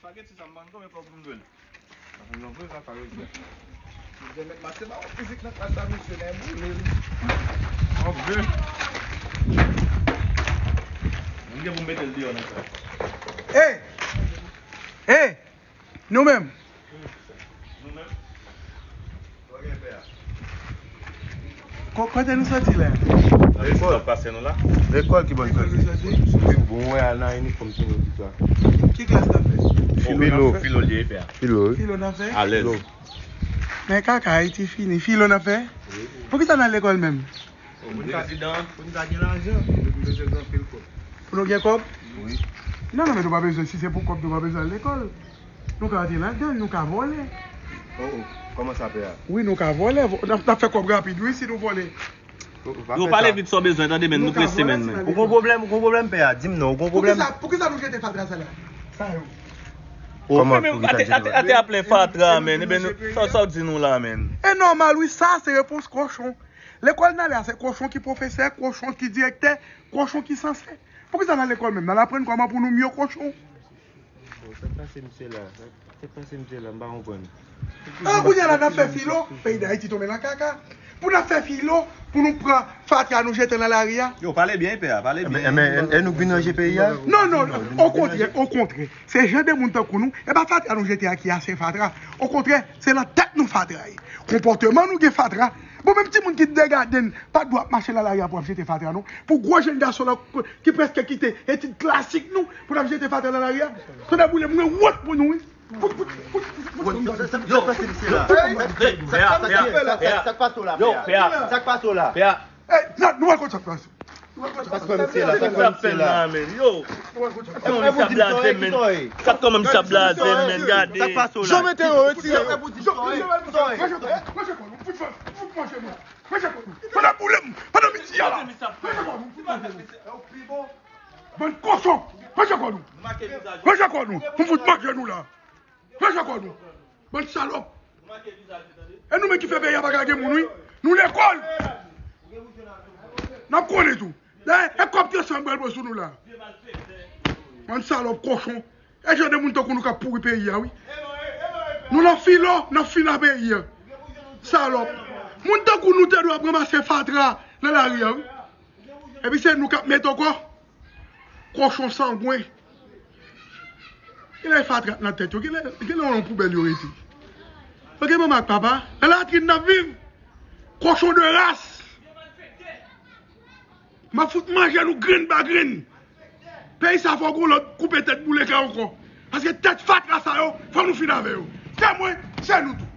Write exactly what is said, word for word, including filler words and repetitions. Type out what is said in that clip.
Spaghetti sa m pa konn konbyen fwa pou m jwe l. Sa fè m nan vre sa, spaghetti. Misye mèt mache ba w fizik nan klas la, misye nèg boule wi. Ok. M gen pou m mete l deyò nan klas. Hey! Hey! Nou menm! Nou menm? Ko- Kote nou soti la? Lekòl. Lekòl ki bò lekòl? Lekòl nou soti? Wi, bon, wè, al nan inifòm sou nou tout sa. Ki klas n ap fè? Filo. Filo. Filo l ye, pè a. Filo, wi. Filo n ap fè? Alèz. Filo. Men kaka, Ayiti fini. Filo n ap fè? Wi. Poukisa n al lekòl menm? Pou n ka, pou n ka gen lajan, nou bezwen gen anpil kòb. Pou nou gen kòb? Wi. Non, non, men nou pa bezwen, si se pou kòb, nou pa bezwen al lekòl. Nou ka antre ladan l, nou ka vòlè. Oh, oh. Kòman sa, pè a? Wi, nou ka vòlè. Vo- N ap, n ap fè kòb rapid, wi, si nou vòlè. Yo, pale vit sa w bezwen, tande, men nou prese, men. Ou gon pwoblèm, ou gon pwoblèm, pè a? Di m non, ou gon pwoblèm? Poukisa, poukisa nou jete fatra sa la? Sa yo. Kòman, men, poukisa ate, ate, ate a plen fatra, men. Ebyen, sa, sa w di nou la, men? E nòmal, wi, sa se repons kochon. Lekòl n ale a, se kochon ki pwofesè, kochon ki direktè, kochon ki sansè. Poukisa n al lekòl menm? N al aprann kòman pou nou mye kochon. Bon, sa k pase misye la? Sa, sa k pase misye la? M pa konprann. Ah, kounye a la, n ap fè filo. Peyi Dayiti tonbe nan kaka. Pou n ap fè filo, pou nou pran fatra nou jete nan lari a. Yo, pale byen, pè a, pale byen. Enben, enben, e nou k vin ranje peyi a? Non, non, non. Okontrè, okontrè. Se jan de moun tankou nou, e pa fatra nou jete a ki ase fatra. Okontrè, se nan tèt nou fatra ye. Konpòteman nou gen fatra. Bon, menm timoun ki degade n, pa dwe ap mache nan lari a pou ap jete fatra, non. Pou gwo jenn gason lan ki prèske kite etid klasik nou, pou n ap jete fatra nan lari a. Tande boule, mwen wont pou nou, wi. Yo, sa k pase misye la? Sa k pase w la? Sa k pase w la? Pè a. Sa k pase w la? Pè a. Ey, nou al konn sa k pase. Sa k pase misye la? Sa k pase misye la? Yo. Kòman misye ap blaze, men? Sa kòman misye ap blaze, men? Gade. Sa k pase w la? Jan mete yo, retire. Manje kò nou, fout manje nou. Manje kò nou. Pandan boule m, pandan midi a la. Manje kò nou, fout manje nou. Bann kochon, manje kò nou. Manje kò nou, pou fout manje nou la. Manje kò nou. Bann salòp. E nou menm ki fè peyi a pa ka gen moun, wi. Nou lekòl. N ap konnen tou. Dayè, e kòb transfè m pral pran sou nou la. Bann salòp, kochon. E jan de moun tankou nou k ap pouri peyi a, wi. Nou nan filo, n ap fina peyi a. Salòp. Moun tankou nou te dwe ap ranmase fatra nan lari a, wi. Epi se nou k ap mete ankò. Kochon sangwen. Genlè fatra nan tèt yo. Genlè, genlè nan poubèl yo rete. Yo gen manman ak papa. Nan latrin n ap viv. Kochon de ras. M ap fout manje nou grenn pa grenn. Peyi sa fò gon lòt koupe tèt boule kay ankò. Paske tèt fatra sa yo, fò nou fin avè yo. Se mwen, se nou tou.